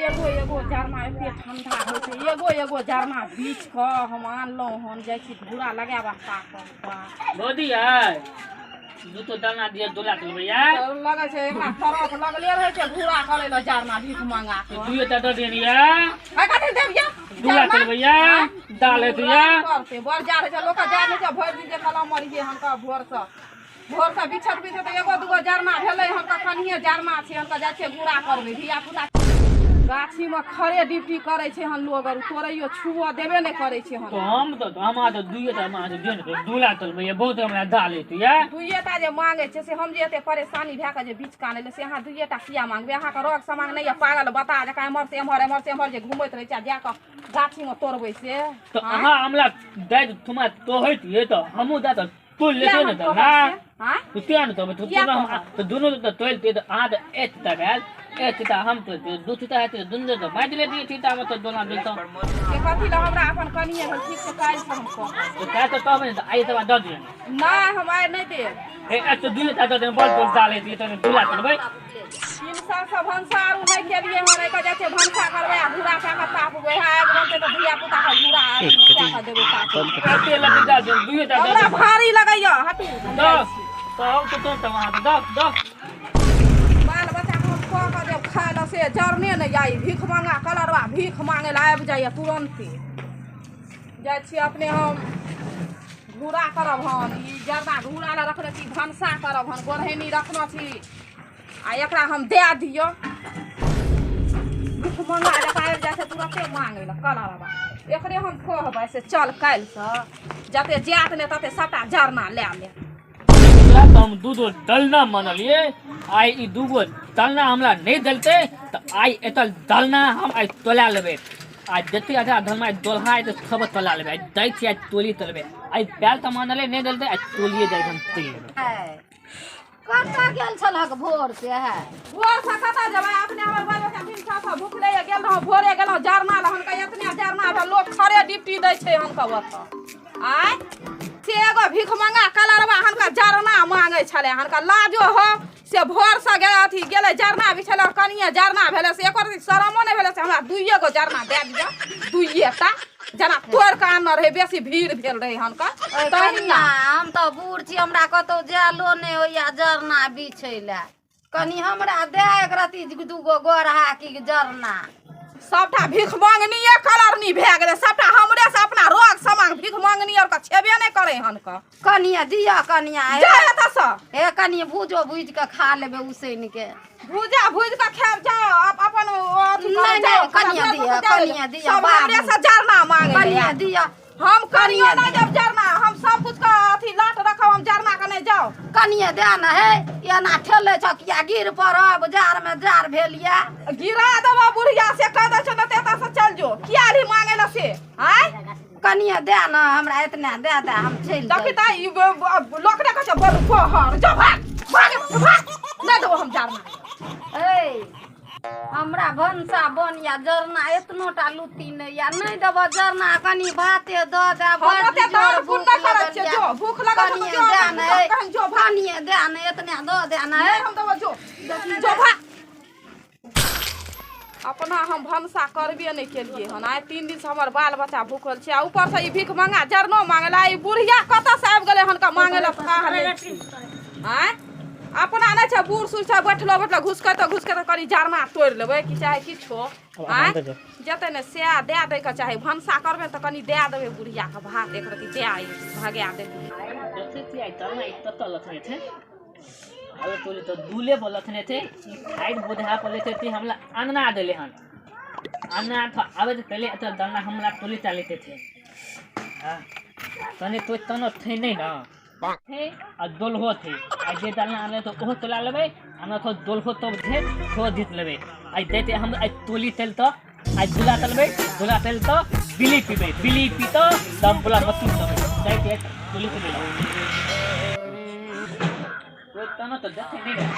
एगो एगो जरना एते ठंडा होइ छै, एगो एगो जरना बीछ कऽ हम आनलहुँ हन, जाइ छी घूरा लगायब आ ताकब। भौजी यै, दू तो दाना दिया दोला चलबै या। लगै छै एकरा तरफ लगले रहै छै घूरा करै लए जरना भीख मंगा कऽ। दुइयो टा दऽ दियन या। आइ कथी देब या? दूला चलबै या, दाल हेतै या। करतै बड़ जार होइ छै लोक, जार होइ छै भरि दिन जे कलम मरिहे हनका भोरसँ भोरसँ बिछत बिछत एगो दूगो जरना भेलै हनका, कनिये जरना छै हनका, जाइ छियै घूरा करबै। धिया पुता गाछीमे खड़े ड्यूटी करै छै हन लोग, आर तोड़ैयो छुअ देबे नहि करै छै हन। तो हम तऽ हमरा तऽ दुइये टा माछ दियौ ने, दूला चलबै या, बहुत हमरा दाल हेतै या। दुइये टा जे मांगे छै से हम जे एते परेशानी भए कऽ जे बीच कानै ले से अहाँ दुइये टा किया मांगबै? अहाँके रोग समांग नहि यऽ, पागल बता जकाँ एम्हर से एम्हर एम्हर से एम्हर जे घुमैत रहै छै आ जा कऽ गाछीमे तोड़बै से। तऽ अहाँ हमरा दै तुमा तोहैत ये तऽ हमहूँ दए तऽ तोड़ि लेतै ने, तऽ ना आँय तो किया ने तोड़बै? तो किया तोड़ा हम कहब? तऽ दुनू तऽ तोड़िते तऽ अहाँ तऽ एक चिता भेल, एक चिता हम तोड़िते, दू चिता हेतै तऽ दुनू तऽ बाँटि लेतियै चितामे तऽ दोना देतौ। से कथी लए? हमरा अपन कनिये भेल, ठीक छै, काल्हि से हम कहब। तऽ काल्हि तऽ कहबै ने, तऽ आइ तोरा दऽ दिअ। नहि, हम आइ नहि देब। हे, एक तऽ दुइये टा दऽ दिअ, बड़ बड़ दाल हेतै तऽ दूला चलबै। 3 सालसँ भनसा आरू नहि केलियै हन, एहिके जाइ छियै भनसा करबै आ घूरा कए कऽ तापबै। हे, आगि बनतै तऽ धिया पुताके घूरा कए कऽ देबै तापै। एते लत्ती दऽ दिअ, दुइये टा दऽ हमरा दिअ। भारी लगैया, हटू, हम दऽ जाइ छी। तऽ हम तऽ तोड़ तऽ अहाँ दऽ दऽ। बाल बच्चाके हम कऽ कऽ देब खाय लए से जरने नहि आई, भीख मांगा कलरवा भीख मांगे लए आबि जाइए तुरन्ते। जाइ छियै अपने हम घूरा करब हन, ई जरना घूरा लए रखने छी, भनसा करब हन, गोरहैनी रखने छी आ एकरा हम दए दियौ। भीख मंगा जकाँ आबि जाइ छै तुरन्ते मांगे लए कलरवा। एकरे हम कहबै से चल काल्हिसँ जते जायत नहि तते सभटा जरना लए ले। एकरा तऽ हम दू गो डलना मनलियै, आइ ई दू गो डलना हमरा नहि देलकै तऽ आइ एतऽ डलना हम आइ तोला लेबै। आ जते अच्छा धर्म आइ दोल्हा आइ तऽ सब तोला लेबै। आइ दै छियै, आइ तोली तोलबै। आइ बैल तऽ मानलै नहि देलकै, आइ तोलिए जाइ हम तोलि लेबै। कतऽ गेल छलहक भोर से है? भोर से कतऽ जेबै? अपने हमर बाल बच्चा 3 साल से भुखले ये। गेल रहौं भोरे, गेलहुँ जरना लए, हुनका एतने जरना भेल, लोक खड़े ड्यूटी दै छै हुनका ओतऽ। आँय से एगो भीख मंगा कलरवा हुनका जरना मांगै छलै, हुनका लाजो हो से भोर से गेल अथी गेलै जरना बिछेलै, कनिये जरना भेलै से एको रत्ती शरमो नहि भेलै से हमरा दुइये गो जरना दए दिअ, दुइये टा जेना तोड़ि कऽ आनने रहै, बेसी भीड़ भेल रहै हुनकर ओइ तहिना। कनिया, हम तऽ बूढ़ छी, हमरा कतहु जायलो नहि होइया जरना बिछै लए, कनि हमरा दे एक रत्ती दूगो गोरहा की जरना। सबटा भीख मंगनीये कलरनी भए गेलै सबटा, हमरे से अपना रोग समांग भीख मंगनी और के छेबे नहि करै हन के। कनिया दिअ कनिया, हे। जा एतऽ से। हे कनि भूजो भूजि कऽ खा लेबै उसैन के। भूजा भूजि कऽ खायब, जाओ अपन ओ अथी करै नहि, जाओ, नहि, कनिया जाओ, दिअ, जाओ, कनिया दिअ, सब बाबू। हमरे से जरना मांगे। कनिया दिअ। हम कनियो कनिया नहि दिअ। देब जरना, हम सब कुछ के अथी लाट रखब, हम जरना के नहि जाओ। कनिये दे ने हे, एना ठेले छ किया, गिर पड़ब, जार में जार भेल या। गिरा देबो बुढ़िया से कह दै छौ ने तऽ एतऽ से चल जो, किया एलही मांगे ला से? आँय कनिये दे ने हमरा, एतना दे दे, हम चलि देखी जाइ। तऽ ई लोक नहि कहै छै बड़ बहर, जो भाग भाग एतऽ से, भाग, नहि देबो हम जरना। ए हमरा भनसा बन या जरना एतनो टा लुत्ती नहि या, नहि देबऽ जरना, कनि भाते दऽ दे। हम बड़ ओते जोर दान पुण्य भूख नहि करै लगल छियै, या। जो भूख लगल छौ तऽ कनिये जो दे अपन ने, भूख कहीं जो भाग। कनिये दे ने, एतने दऽ दे ने। नहि हम देबो, जो जो भाग। अपना हम भनसा करबे नहि केलियै हन, आइ 3 दिनसँ हमर बाल बच्चा भूखल छै आ ऊपरसँ ई भीख मंगा जरनो मांगे ला, ई बुढ़िया कतऽसँ आबि गेलै हन मांगे ला थाह नहि छै। आँय अपना नहि छै, बूढ़ सूढ़ छै, बैठलो बैठलो घुसकैतो घुसकैतो कनि जरना तोड़ि लेबै कि चाहे किछो। आँय जेतै ने सएह दए दैके चाही, भनसा करबै तऽ कनि दए देबै बुढ़ियाके भात एक रत्ती दए भगा देबै। देखै छियै आइ तलना ई कतऽ लथने छै, आबे तोले तऽ दूले पर लथने छै, ई खाइत बोधा पर लेते थे, हमरा अन्ना देले हन अन्ना तो आबे तऽ पहले एतऽ दलना हमरा तोले टा लेते थे। हाँ, तने तो तनो थे नहीं ना थे आ दोलहो थे, आ जे दलना आनले तो ओहो तोला लेबै, हमरा तो दोलहो तब थे तो जीत लेबै। आइ देते हम आइ तोली तेल तो आइ दूला तलबै, दूला तेल तो बिली पीबै, बिली पीतो दम बोला मसूर तबै दैते तोली तोली तो तनो तो देखे नहीं रहे।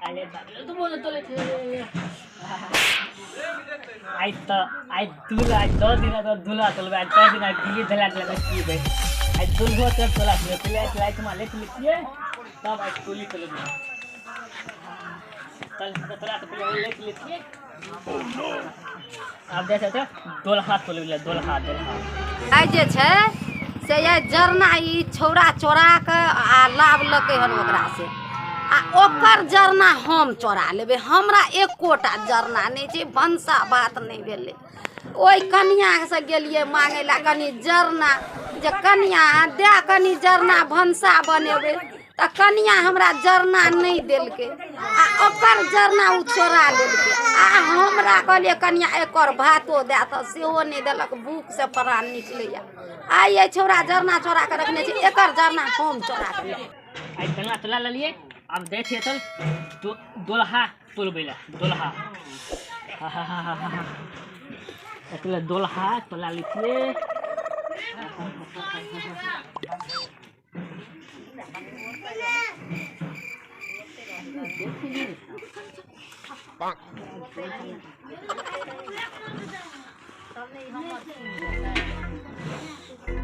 अरे बाप रे, तो बोले तोले थे। आइ तऽ आइ दूला, आइ 10 दिन तऽ दूला चलबै, आइ 10 दिन आइ बिली धला धला पीबै। आइ दुल्हो तब तोला पहिले लाइट में लेट लिखिए तब आइ टोली चले चल तोला तो पहले लेट लिखिए। आब जाइ छै दोलहा तोले ले दोलहा दोलहा। आइ जे छै से ये जरना ई छौड़ा चोरा के आ लाबलकै हन ओकरा से, आ ओकर जरना हम चोरा लेबै। हमरा एकोटा जरना नहि छै, भनसा भात नहि भेलै। ओहि कनियाँसँ गेलियै मांगै लए कनि जरना, जे कनियाँ दए कनि जरना भनसा बनेबै, तऽ कनियाँ हमरा जरना नहि देलकै आ ओकर जरना ओ चोरा लेलकै। आ हमरा कहलियै कनियाँ एकर भातो दए, तऽ सेहो नहि देलक। भूखसँ प्राण निकलैए। आइ एहि छौड़ा जरना चोरा कऽ रखने छै, एकर जरना हम चोरा कऽ लेबै। आइ जरना तोला लेलियै, आब जाइ छियै चल दोलहा तोलबै लए दोलहा। हा हा हा हा हा एकले दोलहा तोला लै छियै।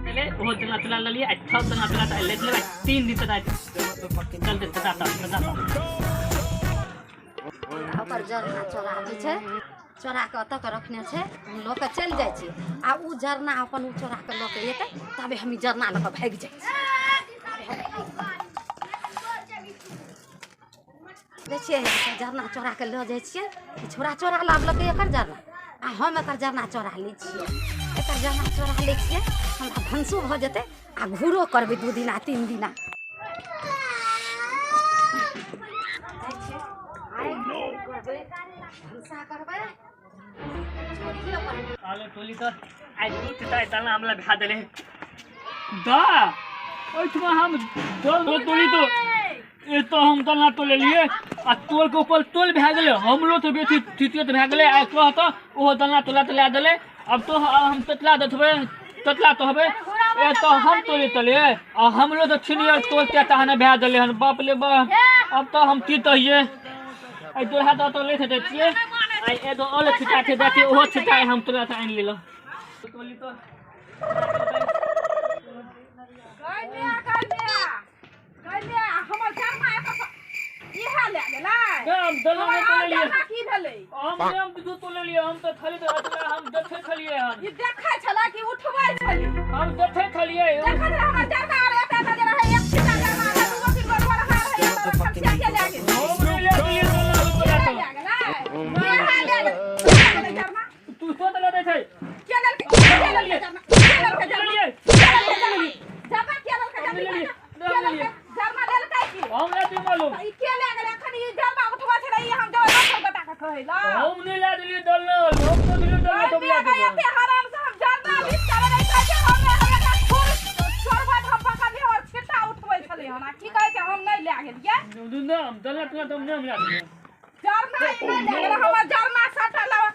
पहले ओहो जना चला लेलियै, आ छओ जना चला तऽ लेट लेबै 3 दिन तक चलते तता तता। ओकर जरना चोराबै छै, चोरा कऽ ओतऽ कऽ रखने छै, हम लऽ कऽ चलि जाइ छियै। आ ओ जरना अपन ओ चोरा कऽ लऽ कऽ एतै तबे हम ई जरना लऽ कऽ भागि जाइ छियै। दै छियै जरना चोरा कऽ लऽ जाइ छियै। ई छौड़ा चोरा लाबलकै एकर जरना, आ हम एकर जरना चोरा लै छियै। एकर जरना चोरा लै छियै, हमरा भनसो भऽ जेतै आ घूरो करबै 2 दिना 3 दिना। भनसा करबै। आलो टोली तो आइ दू टका तना हमला भा देले दा ओइठमा हम दल टोली तो ए तो हम तना तो लेलिए आ तोल के ऊपर तोल भए गेलै। हमरो तो बेसी थितियत भए गेलै। आ कह तऽ ओहो तना तोला तला देले। अब तो हम ततला देखबै ततला तो हबे ए तो हम तोले तले आ हमरो तो छिनियर तोल के तहने भए गेलै हन। बाप ले बाप, अब तो हम की कहिए। आई दोहा तो तो ले थे छिए, आई एगो और छिटा थे देखिए ओहो छिटा हम तोला से आनि लेलो। टोली तो हमर जरना एतऽ इएह लए गेलै। हम दलो में हमर तोले लिए, जरना की भेलै? हम दू तोले लिए, हम तो खाली तो हम देखे खलिए हन। ई देखै छलै कि उठबै छलै? हम देखे खलिए, देखै छलै हमर जरना आर एतऽ एतऽ जे रहै, एक छिटा जरना रहै, दूगो तीन गो गोरहा रहै, एतऽ रखल से के लए गेलै? हम नहीं ले गेलिए दलो तोला के तो लए गेलै? इएह लए गेलै? के लए गेलै जरना? तू सोच ले दै छै। के लेलकै? के लेलकै जरना? के लेलकै जरना? के लेलकै जरना? जरना के लेलकै जरना? के लेलकै जरना? लेलकै की? हम नहीं दी मालूम। ई के लए गेलै? एखन ई जरना उठबै छलै, ई हम जेबै दोसर गोटा के कहै लए। हम नहीं ले दिलिए दलो, हम तो दिलिए दलो तो ले गए एते हराम से हम जरना बीच चले रहै कहै छै हम हम एकरा खुर चोरबै हम पकड़लियै, हमर छिट्टा उठबै छलै हन। आ की कहै छै हम नहि लए गेलियै? ना हम दलो तोला तो हम नहीं ले दिलिए जरना ई नहि लए गेलै हमर जरना सबटा लऽ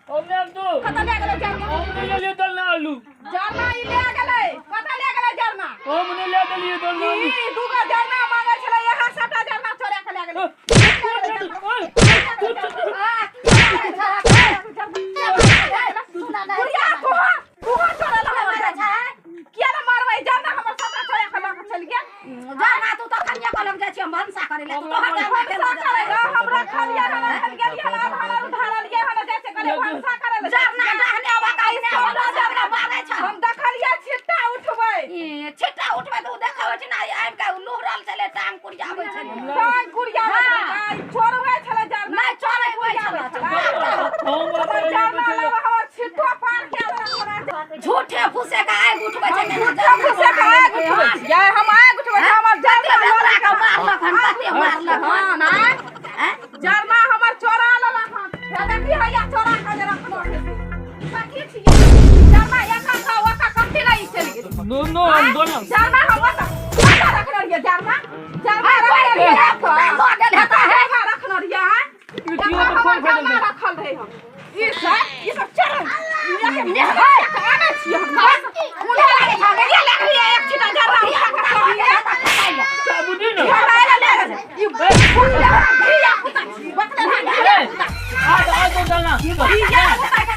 हम नहीं हम तो कतऽ लए गेलै जरना? हम नहीं ले लिए दलो आलू जरना ई लए गेलै। कतऽ लए गेलै जरना? हम नहीं ले दिलिए दलो। ई दूगो जरना मांगै छलै, इएह सबटा जरना चोरा के लए गेलै। बुढ़िया तोहर तोहर चोरा हमर जरना। किया ने मारबै जरना? हमर सबटा चोरा के लऽ के चलि गेल। जरना तू तऽ कनिया कलम जाइ छियै भनसा करै लए, तू तोहर जरना के लऽ भनसा करै लए हम रखलियै हन, एखन गेलियै हन, आधा उधारलियै हन, जाइ छै कहलियै भनसा करै लए। जरना डहने अबका ई सबटा जरना मारै छ। हम देखलियै छिट्टा उठबै। ई छिट्टा उठबै तऽ ओ देखबै छै ने, आबि कऽ लुहरल छलै, टांग कुरियाबै छलै। टांग कुरियाबै छलै, चोरबै छलै जरना। नहि चोरबै छलै। हमर जरना लग हमर छिट्टो पार कए देलक हमरा। झूठे फूसे के आगि उठबै छै। झूठे फूसे के आगि उठबै छियै, हम आगि उठबै छियै। हमर जरना बेटा के मारलक हन, कते मारलक हन? आँय जरना हमर चोरा लेलक हन। हे देखी हैया चोरा के जे रखलो छै से। कथी छियै जरना? एकर का ओकर कथी लए ई चलि गेलै? नो नो हम दोनों जरना हम ओतऽ कतऽ रखने रहियै जरना? जरना रखने रहियै एतऽ। लऽ गेल हेतै। जरना रखने रहियै आँय? ई एतऽ तो हमर कोन जरना भेजल रखल रहै हम। ई सब ई सब चल आनै छियै हम। ये लए गेलियै एक छिटा जरना उठा कऽ चलि साबुदी न ई धिया पुता छी, बकले धिया पुता। आ आ तो दलना धिया पुता के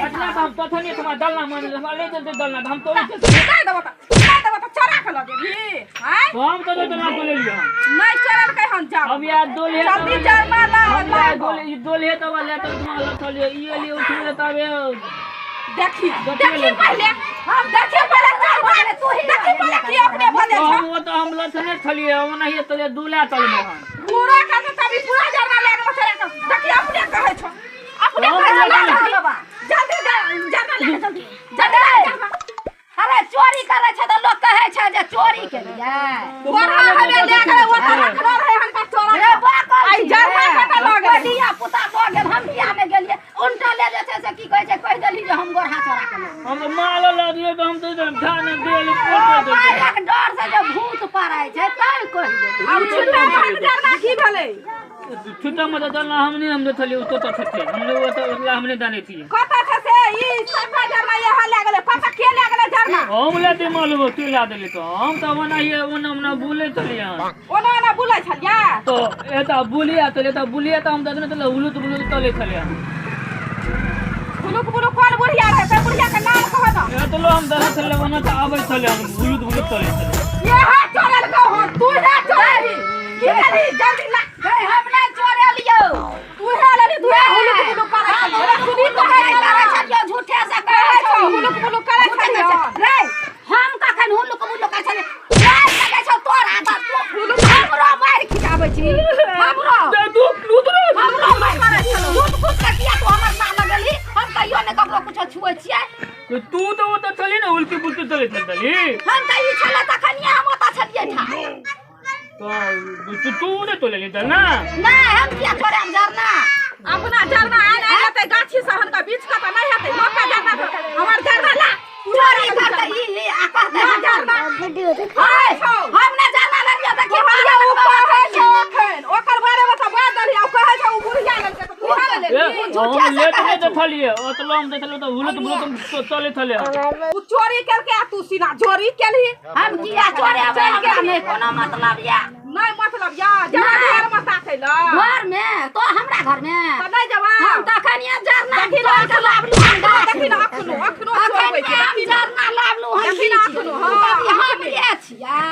अटना तो हम तो थनी तुम्हारा दलना मान ले, ले चलते दलना हम तो नहीं देबो तऽ, नहीं देबो तऽ चोरा। आय हम तो दलना तोले लियो नहीं चोरलकै हन जा अब यार दोले जल्दी जरना ला हम दोले दोले तो वाले तो तुम्हारा लथलियो ई लिए उठले तबे देखी देखी पहले हम देखी पहले चल तू ही देखी पहले की अपने बजे छ हम वो तो हम लथने छलिए हम नहीं तोले दूला तलबो हम पूरा का तो तभी पूरा जरना ले गेलो चोरा के देखी अपने कहै छ अपने कहै छ जल्दी जरना ले जल्दी जल्दी अरे चोरी करे छै त लोग कहै छै जे चोरी के लिए गोरा हवे ले गेलै ओ त रखलो रहे हनका चोरा रे बाकल आई जरना कत लग गेलै धिया पुता लऽ गेल हम किया नहि गेलियै उनटा ले जे छै से की कहै छै कहि देली जे हम गोरहा चोरा के लऽ हम माल ल दियो तो हम तो धान देल मारक डर से जे भूत पड़ै छै तैं कहि देली अब छुट्टा भाग जरना की भेलै छुट्टा मत दलना हमने हम थली उ तो थे हमने वो तो उतला हमने दाने थी कत छै से ई सबटा जरना यहाँ ले गेलै पता के ले गेलै जरना हम लेते मालूम तू ला देली तो हम तो ओना ये ओना ओना बोले चलिए ओना ओना बोलै छलियै तो एता बोलिया तो एता बोलिया तो हम ददने तो उलू तो बोलू तो ले छलिए बुलुक बुलुक कोन बुढ़िया रहै से बुढ़िया के नाम कह न ए तो लो हम ददने छले ओना तो आबै छले हम बुलू तो बोलू तो ले छले ये हा चोरल कहो तू हे चोरली की करी जल्दी ला गै हम नहि चोरेलियौ तू हे लेली तू हे हुलुक बुलुक करै छलियै सुनी तो कहै करै छलियौ झूठे से कहै छौ हुलुक बुलुक करै छलियै रे हम कखन हुलुक बुलुक करै छलियै मारि सकै छौ तोरा तऽ तू हमरो मारि खिचाबै छी हमरो तू लूत रे हमरो मारि करै छलौ झूठ फूस के किया तू हमर नाम लगेली हम कहियो नहि ककरो कुछो छुए छियै तू तो वो तो छली ना उल्टी बुलटी चले छली हम तऽ ई छलै तखनिये हम ओतऽ छलियै ठा तो तू ने तो लेली दलना नहि हम किया छोड़ाम जरना अपना जरना आन आन हेतै गाछी से हनका बीच के तऽ नहि हेतै लोक जरना हमर जरना ला चोरी करतै ई आ कहतै हम जरना हम नहि जरना लेलियै देखी बुढ़िया उ कहै छौ अखन ओकर बारे मे तऽ बात देली आ कहै छौ उ बुढ़िया लेलकै तऽ तू हे लेली हम लेट नहीं देखलिए ओतलो हम देखलिए तो उलट बुलट चले छले उ चोरी केलकै आ तू सीना चोरी केलही हम किया चोरेबै हमरा नहि कोनो मतलब या नहीं मतलब या जरा घर में ताकै ल घर में तो हमरा घर में त नहीं जवा हम तखनिये जरना देखी चोर के लाबलू हम गाछ देखी न अखनो अखनो चोरबै छै अखनिये हम देखी न जरना लाबलू हम देखी न अखनो हां हां हमरे छियै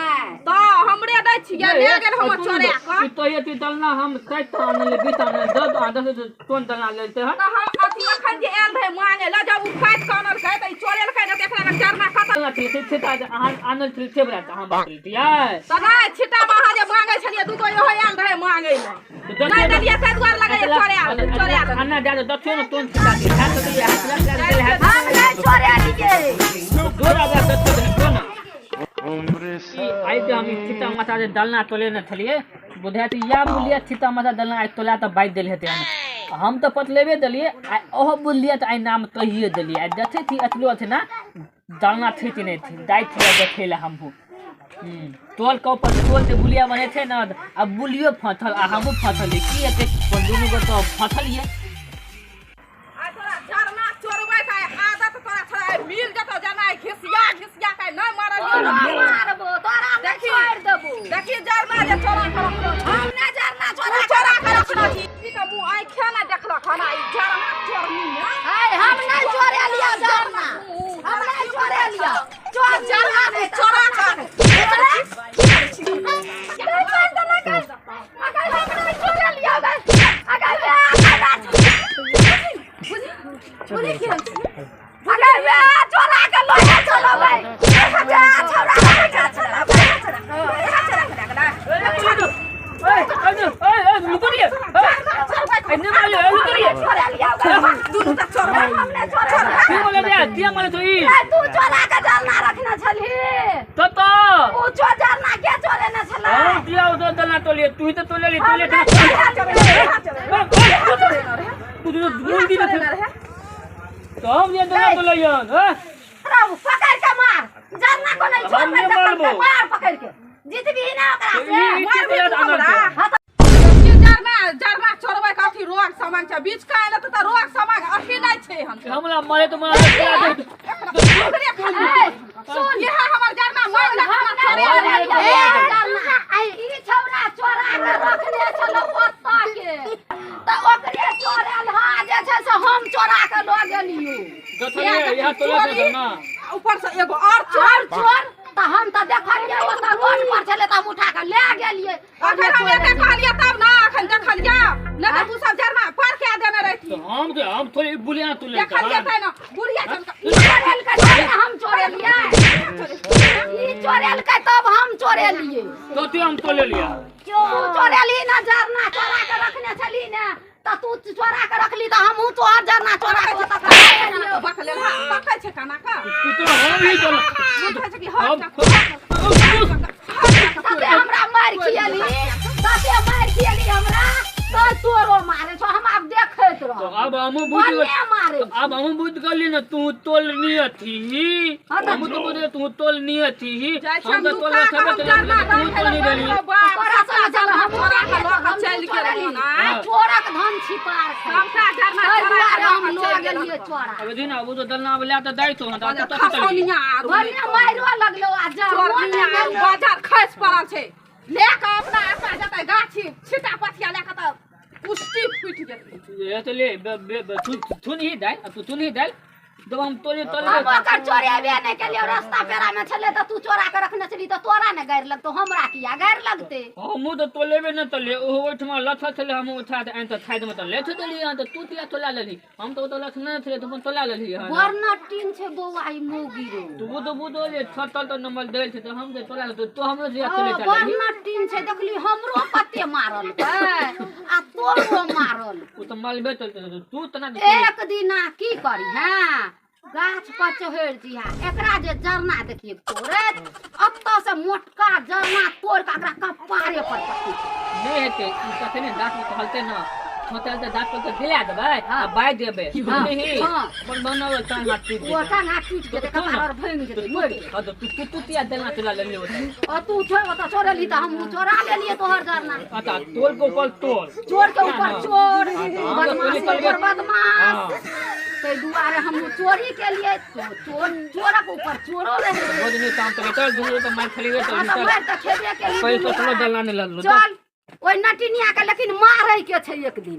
त हमरे नै छियै ले गेल हम चोरा के तो ये दलना हम काट आनले बीत आनले दस आ दस कोन दलना लेते हन त हम अथी अखन जे आयल रहे मांगे ल जब उ काट के आनलकै त ई चोरेलकै न देखला न जरना कत दलना छले से अहां आनल छले से बरा अहां बात लेतियै त नै छिटा में अहाँ जे मांगे छलियै दुगो इहो आयल रहे मांगे ल नहीं देलियै तै दुआरे लगैया चोरे चोरे अन्ना जा देखियो न तोन छिटा दे हाथ तो ये हाथ रख दे हाथ हम नहि चोरेलियै दोरा बरा देखियो न आई के हम छिटा माथा जे दलना तोले न थलिए बुझाय त या बुलिया छिटा माथा दलना आई तोला त बाइट देल हेते हम त पतलेबे देलिए आ ओहो बुलिया त आई नाम कहिए देलिए आ देखे थी अतलो अथे ना दलना थी नहीं थी दाई थी देखे ला हमहु तोल कौ पर तोल जे बुलिया बने थे ना अब बुलियो फथल आ हमहु फथल की एते कोन दुनू गो तो फथल ये आ तोरा जरना चोरबै के आदत तोरा छोड़ा मिल जतो जना घिसिया घिसिया के नहीं मारलियो मारबो तोरा नहि छोड़ि देबो देखी जरना जे चोरा के रखलो हम नहि जरना चोरा चोरा के रखलो छी ई के मुंह आँखे ना देखलक हन ई जरना चोरनी में आइ हम नहि चोरेलियौ जरना हम नहि चोरेलियौ चोर जरना जरना चोरा के तू चोरा के जरना रखने छलही तो उ चोर जरना के चोरेने छलै हम दिया उधर दलना तोलिए तू ही तो तोले ली तोले तू तो बोल दी ना तो हम ये दलना तोलियन हां रौ पकड़ के मार जरना को नहीं छोड़ में मार पकड़ के जीतबी ना ओकरा से मार भी तू हमरा जरना जरना चोरबै के अथी रोग सामान छै बीच के आयल त रोग सामान अथी नहि छै हम हमरा मारे तो मार सुन यह हमर जरना मार जरना ई छौरा चोरा के रखने छलौ ओतऽ के त ओकरे चोरेल हां जे छै से हम चोरा के ल गेलियो यहाँ तोला दे ना ऊपर से एगो और चोर चोर त हम त देखलियै ओतऽ रोड पर चोरेलियै। अखन हम एते कहलियै तब ने अखन देखलियै नहि तऽ तू सब जरना पर के देने रहती। तो हम तो हम थोड़ी बुलिया तू ले देखलियै तै ने बुढ़िया चल ई चोरेलकै तब ने हम चोरेलियै, ई चोरेलकै तब हम चोरेलियै। तो तू हम तो ले लिया। तू चोरेली ना जरना चोरा के रखने छली ने, तऽ तू चोरा के रखली तऽ हमहूँ तोहर जरना चोरा के ओतऽ के रखलियौ। बकले तकै छै काना का तू तो हम ही तो बुझै छै कि हट हम तते हमरा मारि खियली, तते मारि खियली हमरा, तऽ तोरो मारे छौ, हम आब देखैत तो रहब। अब हम बुझ बने मारे। अब हम बुझ गली न तू तोल नहीं अथी। हाँ तऽ हम तो बुझ तू तोल नहीं अथी। जाइ छै हम तो तोल लुका रखबे के हम तो जरना तू तोल नहीं देली। तोरा संग चल, हम चोरा के लऽ के हम चलि गेल चोरेली। हन। चोरक धन छिपार छै। सबटा जरना ताहि चोरा दुआरे के हम लऽ लऽ के चलि गेल गेलियै हन। चोरा। अब दिन अब तो दलना ले तो दाई तो हम तो तो खसौनिया आरू बने मारियो लगलो आ जरनो चोरनिया नहि आरू भेलो। बाजार खसि पड़ल छै। ले के अपना अपना जतै गाछी छिटा पथिया ले के तऽ कुश्ती फुटि जेतै। ये तो ले बे बे तू तू नहीं दाई, अब तू नहीं दाई जब हम तोले तोले। हम ओकर चोरेबे नहि केलियौ, रास्ता पेरा मे छलै तऽ तू चोरा के रखने छली तऽ तोरा ने गारि लगतौ, हमरा किया गारि लगतै? हमहूँ तो तोलेबे न तोले, ओहो ओहिठमा लथल छलै, हम उठा के आनि तऽ थाइद मे तऽ लेथ देलियै हन, तऽ तू किया तोला लेलही? हम तऽ ओतऽ लथने छलै, तू अपन तोला लेलही हन। बड़ नटीन छै बौआ ई मौगी रो। तू बुझ बुझ जे छतल तऽ नंबर देल छै, तऽ हम जे तोला लेतौ, तो हमरो जे तोले हँ, चल बड़ लेलही। नटीन छै, देखली हमरो कते मारलकै आ तोरो मारल। ओ तऽ मलबे तोलतै, तू तना एक दिना की करी हैं, गाछ पर चढ़ि जिहा, एकरा जे जरना देखिए तोड़ैत, अतऽ से मोटका जरना तोड़ के एकरा कपारे पर पटकि। नहि हेतै ई कथे ने दाँत मे कहलतै न छोटल तऽ दाँत पर तऽ दिला देबै आ बाजि देबै। हाँ, बुझलिही? हाँ। अपन बनल टांग हाथ टूटि ओ जेतै। टांग हाथ टूटि जेतै, तो कपार ना। आर भाङि जेतै, मरि जेतै। हाँ, तऽ तू तू तू तिया दलना चला लेली ओतऽ। आ तू छोड़ ओतऽ चोरेलही तऽ हमहूँ चोरा लेलियै तोहर जरना। अच्छा तोल के ऊपर तोल, चोर के ऊपर चोर, हाँ, बदमाश के ऊपर बदमाश। हाँ। ताहि दुआरे हमहूँ चोरी केलियै, चोर चोरक ऊपर चोरो रहै। बहुत दिन काम तऽ चल दुनू तऽ मारि खेलियै हाँ, तऽ तऽ चल मारि तऽ खेबे केली पहिले दुनू तो भाइ। दलना नहि लड़लू। चल ओहि नटिनिया के लेकिन मारै के छै एक दिन।